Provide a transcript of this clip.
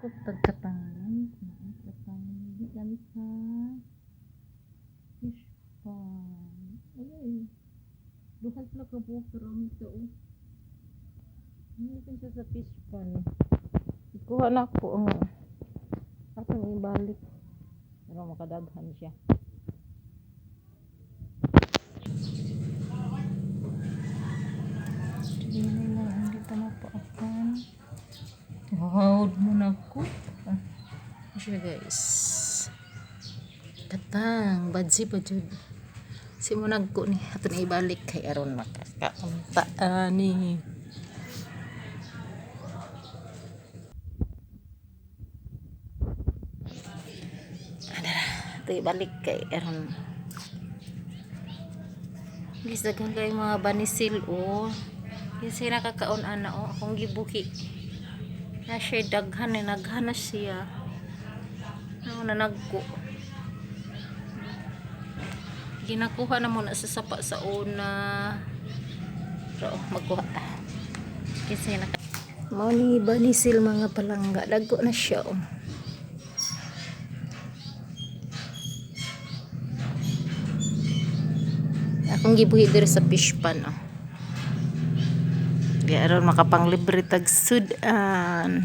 Kung tagkatangan, di kami sa fish pond. Ay, duhat na ka po, pero ang ito. Hindi ko siya sa fish pond. Ikuha na po ang atong ibalik. Pero makadaghan siya. Hindi lang, dito na po akan. Wow, muna ko. Siya guys. Katang, badsi pa jud. Si mo nagko ni aton ibalik kay aron makakaunta ani. Ito ibalik kay aron. Guys, daghang kay mga banisil o. Kasi nakakaon ana o akong gibuhi. Na siya daghan ni naghana siya. Ano na nagko. Ginakuha na muna sa sapa sa una. Pero magkuha ta. Kasi mao ni banisil mga palangga, dagko na siya oh. Akong gibuhi diri sa fish pan oh. Kaya aron makapanglibre tag sudan.